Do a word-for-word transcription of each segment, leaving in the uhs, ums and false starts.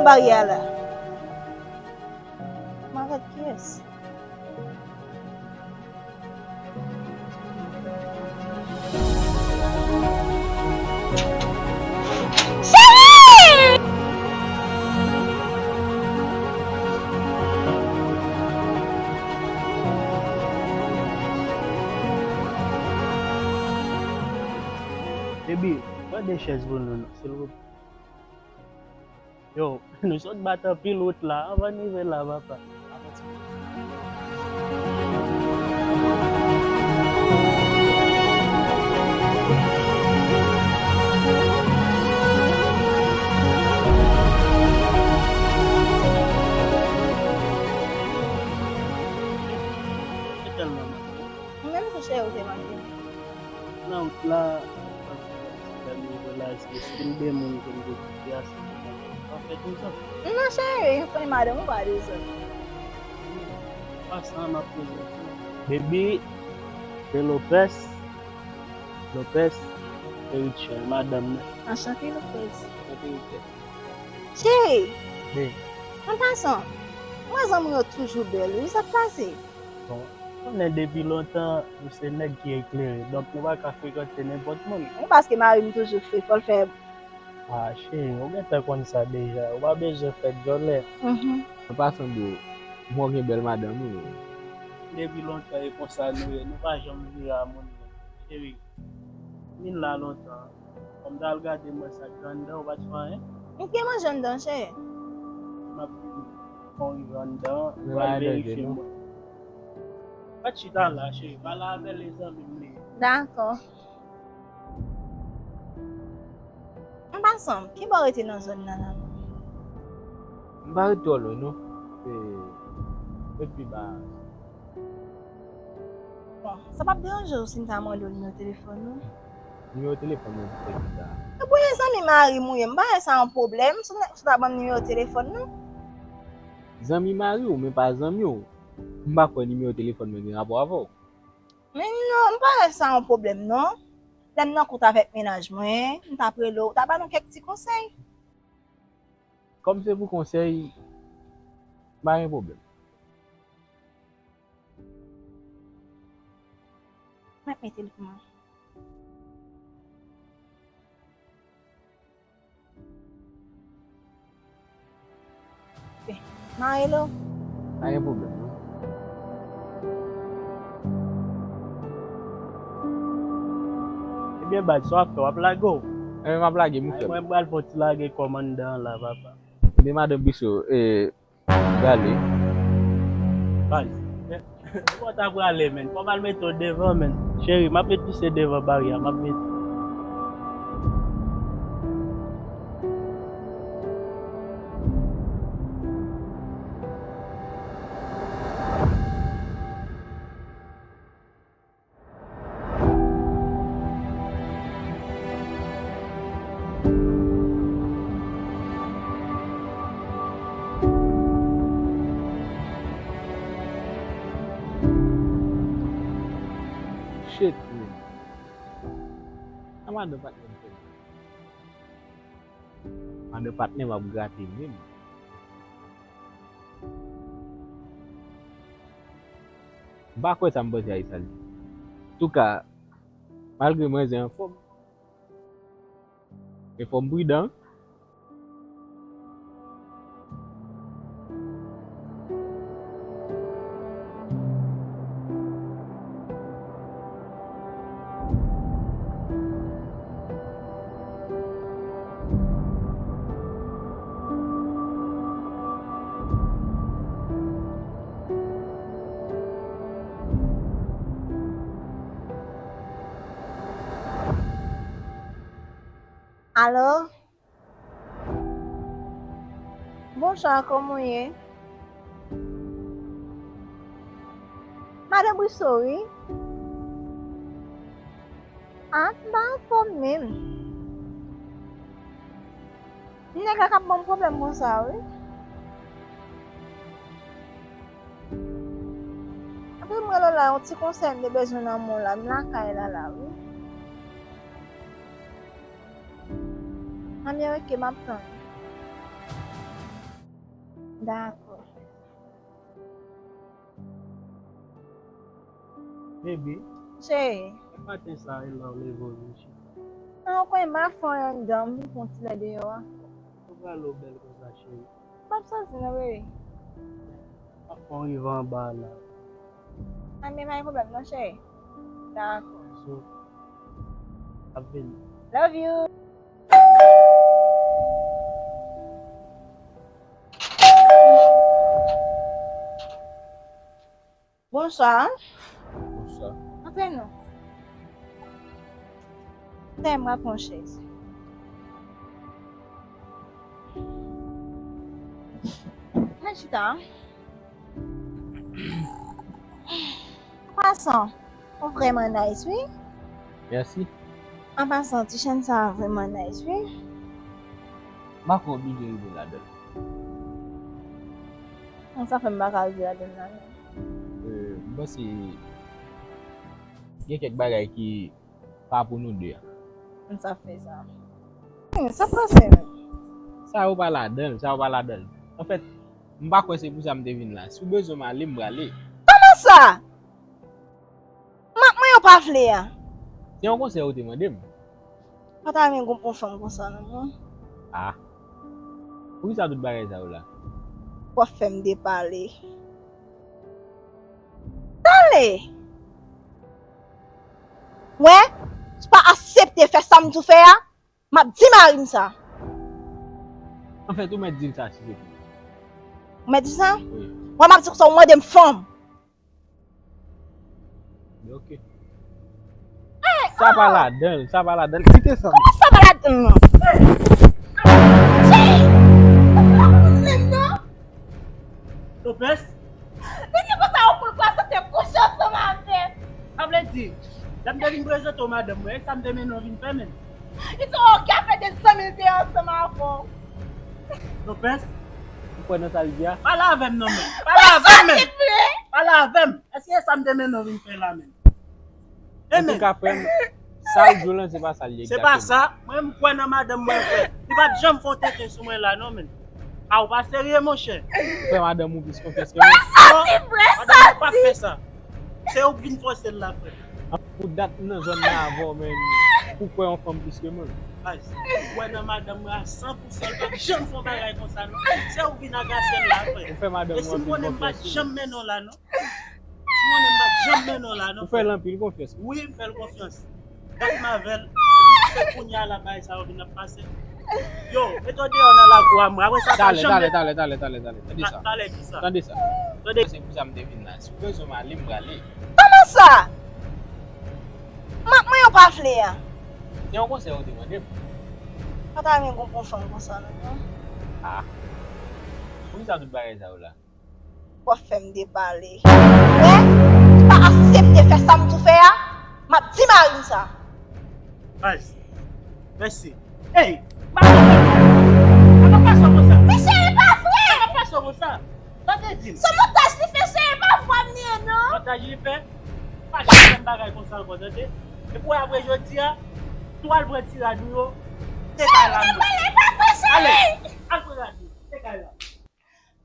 Baryè la. Mwen avèk kiyès? Cheri! Baby, pran de chèz pou nou, non, silvouplè. Yo, nou sot bat anpil wout la, anvan n rive la, papa. Se tèlman manke. Mwen menm tou, cheri, ou te manke m. Nan wout la, m panse lè m rive la, se stil de moun ke m te kite a, se te konsa. Sa fè douz an. Non, cheri, ou konnen madanm ou pa douz an. Pasan m ap poze. Baby, se Lopez. Lopez, se Rutshelle, madanm nan. Anchante, Lopez. Anchante, Rutshelle. Cheri! Wi. An pasan, mwen zanmi yo toujou bèl, wi, sa k pase? Bon, ou konnen depi lontan, nou se nèg ki eklere, donk nou pa ka frekante nenpòt moun. Wi, paske mari m toujou fre, fò l fè. Ah, cheri, ou gentan konn sa deja, ou pa bezwen fè djòlè. Mhm. An pasan, bro, mwen gen bèl madanm, wi. Depi lontan, e konsa nou ye, nou pa janm vire a moun, cheri. Vin la lontan. Kòm m t al gade mwen sa k gen anndan, ou pa t fè anyen? M te manje anndan, cheri. M ap vin fè yon rive anndan, m al verifye mwen. Pa t chita la, cheri. Pale avè l, e zanmi m li ye. Dakò. An pasan, ki bò w rete nan zòn nan la? M pa ret twò lwen, non. Se, se pi ba. Bon, sa p ap deranje w si m ta mande w nimewo telefòn ou? Nimewo telefòn mwen pou fè kisa? E pou yon zanmi mari m ou ye, m pa wè sa yon pwoblèm, si w ta ban m nimewo telefòn nou. Zanmi mari w, men pa zanmi w. M pa kwè nimewo telefòn mwen gen rapò avè w. Men non, m pa wè sa yon pwoblèm, non. Lè m nan kout avèk mennaj mwen, m t ap rele w, w ta ban nou kèk ti konsèy. Kòm se pou konsèy, m pa gen pwoblèm. Mwen mete l pou mwen. Ok. M a rele w. Pa gen pwoblèm, non. Ebyen, baz, sa w ap fè, w ap lage w? Ebyen, m ap lage, mon frè. Mwen pral fè yon ti lage kòm anndan an la, papa. Ebyen, madanm Biso, e, prale. Baz, men, ou pa ta prale, men. Fò m al mete w devan, men. Cheri, m ap ret pise devan baryè a, m ap mete. Shit, man. Sa madan patnè m fè m? Madan patnè m ap grate menm. M pa kwè sa m panse a Isaldi. Touka, malgre mwen zen anfòm, men fò m pridan. Alo? Bonswa, kòman w ye? Madan Briso, wi. A, m pa anfòm menm. Nèg la k ap ban m pwoblèm konsa, wi. Anpil m rele w la, yon ti konsèy m te bezwen nan men w la, m lakay la la, wi. Anben, oke, m ap tann. Dakò. Baby, Cheri, e maten sa e la w leve w vin chita. Nan w kwen m pa fè yon anndan, m vin pran ti lè deyò a. Ou prale w bèl konsa, cheri. M p ap soti non, baby. Ap fè w rive anba la. Anben, pa gen pwoblèm non, cheri. Dakò. So, ap vini. Love you. Bonswa. Bonswa. Antre non. Fè m pran yon chèz. Mwen chita. An pasan, ou vrèman nice, wi. Mèsi. An pasan, ti chèn sa a vrèman nice, wi. M pa kwè w oblije rive ladan l. Sa fè m pa ka rive ladan l la menm. Euh, m panse gen kèk bagay ki pa pou nou de a. Sa fè sa. Hmm, sa pase menm. Sa yo pa ladan l, sa yo pa ladan l. Anfèt, m pa kwè se pou sa m te vin la. Si w bezwen m ale, m prale. Kòman sa? Mak mwen yo pa vle a. Se yon konsèy ou te mande m. Pa ta renmen gon bon fanm konsa non mwen. Ah. Poukisa tout bagay sa yo la? W ap fè m depale. Tande! Wè, si w pa aksepte fè sa m di w fè a, m ap di mari m sa. Anfèt, ou mèt di l sa si se pou. Ou mèt di sa? Wi. Wè, m ap di w sa, ou mande m fanm. Ok. Sa pa ladan l, sa pa ladan l. Kite sa. Kòman sa pa ladan l non? Cheri! Ou pa konn menm non? Lopez? Li di konsa ou pou l prezante kouche ansanm avè m. Sa vle di, lè m te vin prezante w madanm mwen, e sa m te mennen w vin fè menm? Li di w oke, ap fè de zanmi l te ansanm avè w. Lopez, ou kwè nan sa l di a? Pale avè m non menm. Pale avè m menm. Pale avè m. Èske e sa m te mennen w vin fè la menm? Antouka, frè m, sa l di w lan, se pa sa l ye egzakteman. Se pa sa. Mwen, m kwè nan madanm mwen, frè. Li p ap janm fè yon tenten sou mwen la, non, menm. A, ou pa serye, monchè. Ou fè madanm ou plis konfyans ke mwen. Non, madanm mwen p ap fè sa. Se ou k vin fòse l la, frè. Pou dat m nan zòn nan avè w, men ou kwè yon fanm plis ke mwen. Baz, ou kwè nan madanm mwen a san pou san, l p ap janm fè yon bagay konsa, non. Se ou k vin agase l la, frè. Ou fè madanm ou anpil konfyans. E si m konnen m pa t janm mennen w la, non. Si m konnen m pa t janm mennen w la, non. Ou fè l anpil konfyans. Wi, m fè l konfyans. Dat m avè l, epi se kounye a la bagay sa yo vin ap pase. Yo, mete w deyò nan lakou a mwen. Apre sa, pa janm. Talè, talè, talè, talè, talè. Tande sa. Talè, kisa? Tande sa. Tande. Se pou sa m te vin la. Si w bezwen m ale, m prale. Kòman sa? Mak mwen yo pa vle a. Se yon konsèy ou te mande m. Pa ta renmen gon bon fanm konsa non mwen. Ah. Poukisa tout bagay sa yo la? W ap fè m depale. Wè, si w pa aksepte fè sa m di w fè a, m ap di mari m sa. Baz, mèsi. Ey, pa fè sa. Pa fè sa konsa. Mesye, e pa vre. Pa fè sa konsa. Sa te di m. Se montaj li fè, se e pa vwa m li ye non. Montaj li fè? Pa janm fè m bagay konsa ankò, tande? Epi w wè apre jodi a, si w al pran ti rad ou yo, se kay la m ye. Ale, al pran rad ou, se kay la.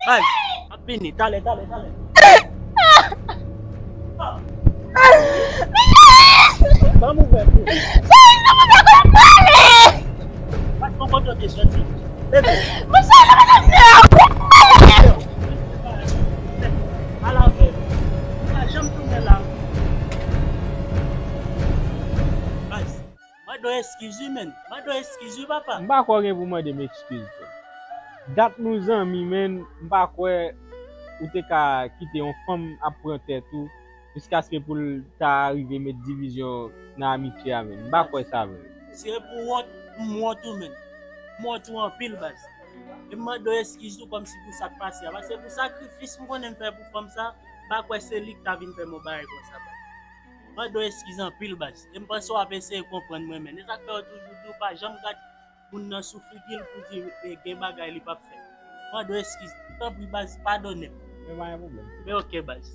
Baz, m ap vini, talè, talè, talè. Ban m ouvè pou. Cheri, nou pa konn pale. Pat bon kote w te soti. Bebe. Monchè, nou pa konn pale. Ala fè. Pa janm tounen la. Baz, mande w eskiz wi, menn. Mande w eskiz wi, papa. M pa kwè w gen pou mande m eskiz, frè. Dat nou zanmi, menn, m pa kwè ou te ka kite yon fanm ap pran tèt ou jiskaske pou l ta rive met divizyon nan amitye a, menn. M pa kwè sa vre. Si e pou wont, m wont ou, menn. M wont ou anpil, baz. E m mande w eskiz tou kòmsi pou sa k pase a. Paske pou sakrifis m konnen m fè pou fanm sa, m pa kwè se li k ta vin fè m yon bagay konsa, baz. M mande w eskiz anpil, baz. E m panse w ap eseye konprann mwen, menn. E sa k fè yo toujou di w pa janm gad moun nan sou figi l pou di, e, gen bagay li p ap fè. M mande w eskiz. Tanpri, baz, padone m. Men pa gen pwoblèm. Men oke, baz.